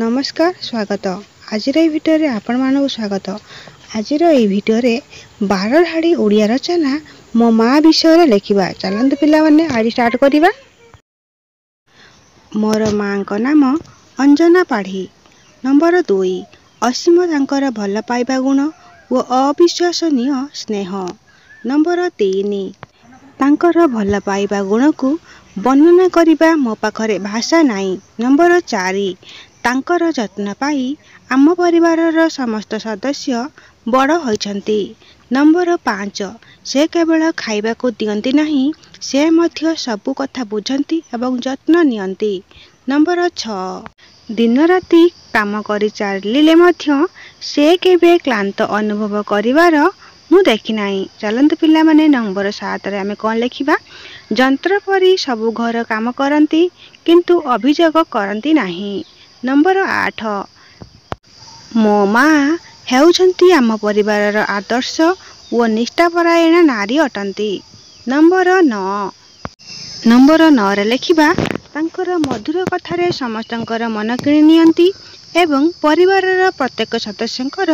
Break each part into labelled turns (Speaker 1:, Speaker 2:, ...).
Speaker 1: ନମସ୍କାର, ସ୍ୱାଗତ। ଆଜିର ଏହି ଭିଡ଼ିଓରେ ଆପଣମାନଙ୍କୁ ସ୍ୱାଗତ। ଆଜିର ଏହି ଭିଡ଼ିଓରେ 12 ଧାଡ଼ି ଓଡ଼ିଆ ରଚନା ମୋ ମା ବିଷୟରେ ଲେଖିବା। ଚାଲନ୍ତୁ ପିଲାମାନେ, ଆଜି ଷ୍ଟାର୍ଟ କରିବା। ମୋର ମାଙ୍କ ନାମ ଅଞ୍ଜନା ପାଢ଼ୀ। ନମ୍ବର 2, ଅସୀମ ତାଙ୍କର ଭଲ ପାଇବା ଗୁଣ ଓ ଅବିଶ୍ୱସନୀୟ ସ୍ନେହ। ନମ୍ବର 3, ତାଙ୍କର ଭଲ ପାଇବା ଗୁଣକୁ ବର୍ଣ୍ଣନା କରିବା ମୋ ପାଖରେ ଭାଷା ନାହିଁ। ନମ୍ବର 4, ତାଙ୍କର ଯତ୍ନ ପାଇ ଆମ ପରିବାରର ସମସ୍ତ ସଦସ୍ୟ ବଡ଼ ହୋଇଛନ୍ତି। ନମ୍ବର 5, ସେ କେବଳ ଖାଇବାକୁ ଦିଅନ୍ତି ନାହିଁ, ସେ ମଧ୍ୟ ସବୁ କଥା ବୁଝନ୍ତି ଏବଂ ଯତ୍ନ ନିଅନ୍ତି। ନମ୍ବର 6, ଦିନରାତି କାମ କରି ଚାଲିଲେ ମଧ୍ୟ ସେ କେବେ କ୍ଳାନ୍ତ ଅନୁଭବ କରିବାର ମୁଁ ଦେଖିନାହିଁ। ଚାଲନ୍ତୁ ପିଲାମାନେ, ନମ୍ବର 7ରେ ଆମେ କ'ଣ ଲେଖିବା? ଯନ୍ତ୍ର ପରି ସବୁ ଘର କାମ କରନ୍ତି, କିନ୍ତୁ ଅଭିଯୋଗ କରନ୍ତି ନାହିଁ। ନମ୍ବର 8, ମୋ ମା ହେଉଛନ୍ତି ଆମ ପରିବାରର ଆଦର୍ଶ ଓ ନିଷ୍ଠାପରାୟଣ ନାରୀ ଅଟନ୍ତି। ନମ୍ବର 9, ନମ୍ବର 9ରେ ଲେଖିବା, ତାଙ୍କର ମଧୁର କଥାରେ ସମସ୍ତଙ୍କର ମନ କିଣି ନିଅନ୍ତି ଏବଂ ପରିବାରର ପ୍ରତ୍ୟେକ ସଦସ୍ୟଙ୍କର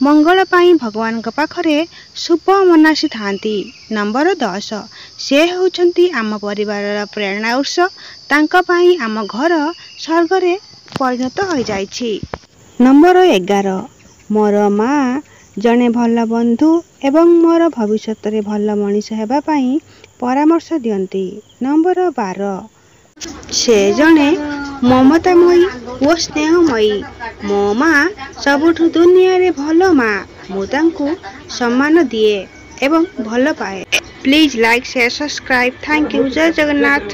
Speaker 1: ମଙ୍ଗଳ ପାଇଁ ଭଗବାନଙ୍କ ପାଖରେ ଶୁଭ ମନାସିଥାନ୍ତି। ନମ୍ବର 10, ସେ ହେଉଛନ୍ତି ଆମ ପରିବାରର ପ୍ରେରଣା ଉତ୍ସ। ତାଙ୍କ ପାଇଁ ଆମ ଘର ସ୍ୱର୍ଗରେ ପରିଣତ ହୋଇଯାଇଛି। ନମ୍ବର 11, ମୋର ମା ଜଣେ ଭଲ ବନ୍ଧୁ ଏବଂ ମୋର ଭବିଷ୍ୟତରେ ଭଲ ମଣିଷ ହେବା ପାଇଁ ପରାମର୍ଶ ଦିଅନ୍ତି। ନମ୍ବର 12, ସେ ଜଣେ ମମତାମୟୀ ଓ ସ୍ନେହମୟୀ। ମୋ ମା ସବୁଠୁ ଦୁନିଆରେ ଭଲ ମା। ମୁଁ ତାଙ୍କୁ ସମ୍ମାନ ଦିଏ ଏବଂ ଭଲ ପାଏ। Please like, share, subscribe. Thank you. Jay Jagannath.